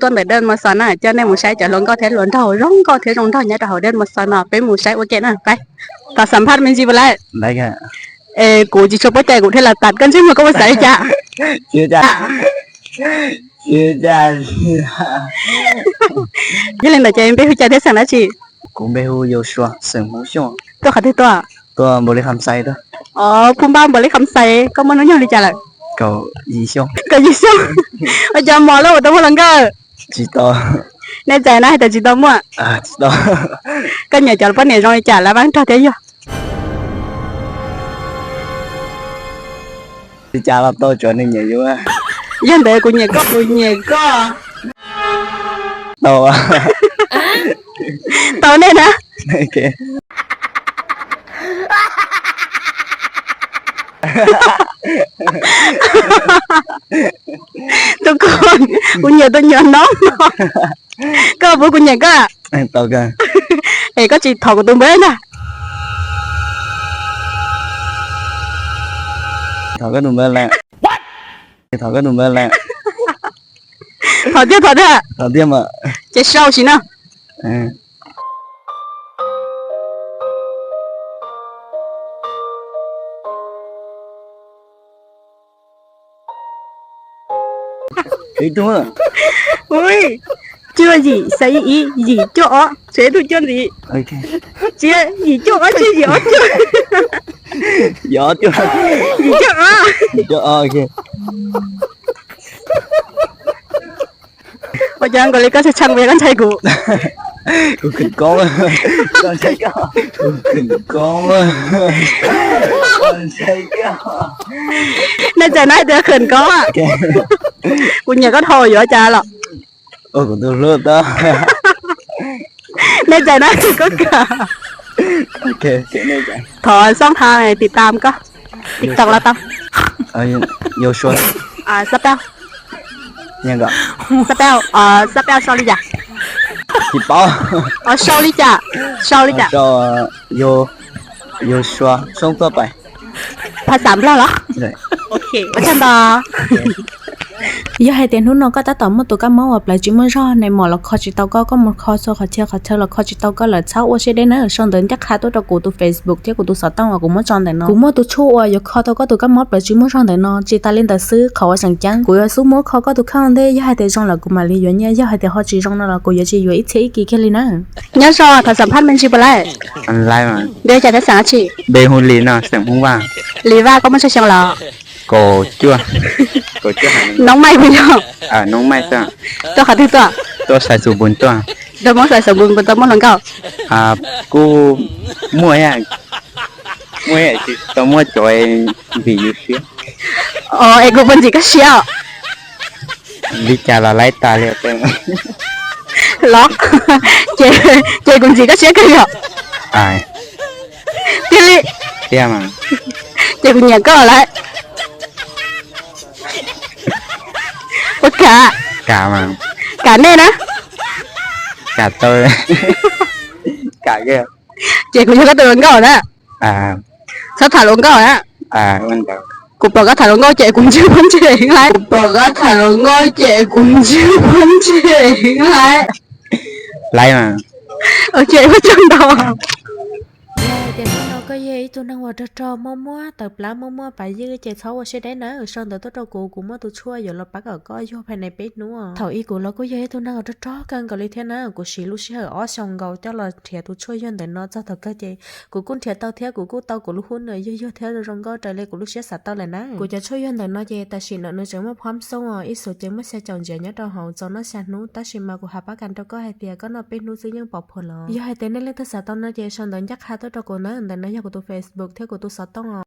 Tuaj ntawm Dej Mos Xos na, coj nej mus saib cov hluas nkauj thiab hluas nraug zoo nkauj thiab zoo nraug nyob rau hauv Dej Mos Xos no, peb mus saib ua ke na, peb. Thov xam phaj me ntsis puas laij? Es kuv tsis tshua paub cai, kuv thiaj los tas koj ntsej muag, koj puas xav li cas? Yog li ntawd ces npe hu cas thiab xeem dab tsi? Kuv npe hu Yausuas, xeem Hmoob Xyooj. Tuaj qhov twg tuaj? Tuaj Npaus Lis Kham Xais tuaj. Os, phu npab Npaus Lis Kham Xais, koj muaj hnub nyoog li cas lawm? Kaum yim xyoo. Kaum yim xyoo. Ua cas mos lawm ua tau muaj hluas nkauj? Tsis tau. Nej txawm na hais tias tsis tau muaj? Tsis tau. Koj nyiam cov poj niam zoo li cas, lawv vaab rog thiab yog? Li cas los tau, tsuav nws nyiam yus. Yog ntawd kuv nyiam koj, kuv nyiam koj. Tau. Tau nej na. Tus koj, kuv nyiam tus nyuam noob no. Koj puas, kuv nyiam koj. Es koj tsis thov kuv tus npawb ntag? Thov koj tus npawb lawm. Thov koj tus npawb lawm. Thov tiag, thov tiag. Thov tiag mas. Ces sau sim na. Cuaj yim, xaiv ib, yim cuaj ob, tshuav ib tug cuaj ntxiv. Tsis yog yim cuaj ob, tsis yog yim ob cuaj. Yim cuaj, yim cuaj ob. Ua cas nkaus li koj tshee tshee, koj ntshai kuv? Kuv khwm koob. Koj ntshai koj? Kuv khwm koob. Koj ntshai koj? Nej txawm na tias khwm koob. Kuv nyiam koj dhau, yuav cas los? Ua kuv tus hlub tau. Nej txawm na koj kam. Thov xoob tha tim tam koj. TikTok los tau. Sab paj. Sab paj, sab paj sau li cas? Tsis paub. Sau li cas? Sau li cas? Yausuas Xoob Txoj Pais. Phas xas Nplog los? Ua tsaug ntau. Yog hais tias hnub no koj tab tom muaj tus kab mob uas plawv tsis muaj zog, nws mom los kho tsis tau koj, koj mus kho txhua qhov chaw qhov chaw los kho tsis tau koj lawm, txhob ua siab deb nawb. Sau ntawv ncaj qha tuaj rau kuv tus Facebook thiab kuv tus xov tooj uas kuv muab tso ntawm no. Kuv muaj tus tshuaj uas yuav kho tau koj tus kab mob plawv tsis muaj zog ntawm no. Tsis tas li ntawd xwb, qhov uas tseem ceeb kuv yuav xub muab kho koj tus kheej thiab, yog hais tias zoo lawm kuv mam li yuav nyiaj, yog hais tias ho tsis zoo no los kuv yuav tsis yuav ib txhiab ib kis kiag li na. Nyob zoo, thov xam phaj me ntsis puas laij? Npe hu cas thiab xeem dab tsi? Npe hu Lis no, xeem Hmoob Vaj. Lis Vaj, koj muaj tsawg xyoo lawm? Kaum cuaj. Noob Maij puas yog? Noob Maij xwb. Tuaj qhov twg tuaj? Tuaj Xais Xus Npus tuaj. Nrog Hmoob Xais Xus Npus puas tau muaj hluas nkauj? Kuj muaj, muaj tsis tau muaj cov nkim yus siab. Es kuv puas ntxim koj siab? Li cas los laib tas li. Los, ces kuv ntxim koj siab kawg yog? Tiag li? Tiag mas. Ces kuv nyiam koj lawm. Puas kam? Kam mas. Kam nej na? Kam tau. Kam. Ces kuv yog koj tus hluas nkauj na. Txhob tham hluas nkauj na. Kuv pom koj tham hluas nkauj ces kuv ntswg pob ntseg heev lawm. Kuv pom koj tham hluas nkauj ces kuv ntswg pob ntseg heev lawm. Laib mas. Ua tsaug ntau. Yog hais tias hnub no koj yog ib tug neeg uas rog rog, muaj muaj tawv plab, muaj muaj pav ywj ces txhob ua siab deb nawb, sau ntawv tuaj rau kuv, kuv muaj tus tshuaj yuav los pab kom koj yuag phais nees peb hnub. Thaum ub kuv los kuj yog ib tug neeg uas rog rog kawg nkaus li thiab na, kuv siv lub sij hawm ob xyoos nkaus coj los nrhiav tus tshuaj yuag ntawm no, txog thaum kawg ces kuv kuj nrhiav tau thiab kuv kuj tau kuv lub hnub no yuag yuag thiab zoo nkauj raws li kuv lub siab xav tau lawm na. Kuv cov tshuaj yuag ntawm no ces tam sim no nws tseem muaj phab xoob os, ib xus ces muaj xya caum ntsiav nyob rau hauv, txaus noj xya hnub, tab sis mas kuv hav pab kas rau koj hais tias koj noj peb hnub xwb yeej pom phom los. Yog hais tias nej leej twg xav tau no ces sau ntawv ncaj qha tuaj rau kuv na, ntawm no yog kuv tus Facebook thiab kuv tus xov tooj os.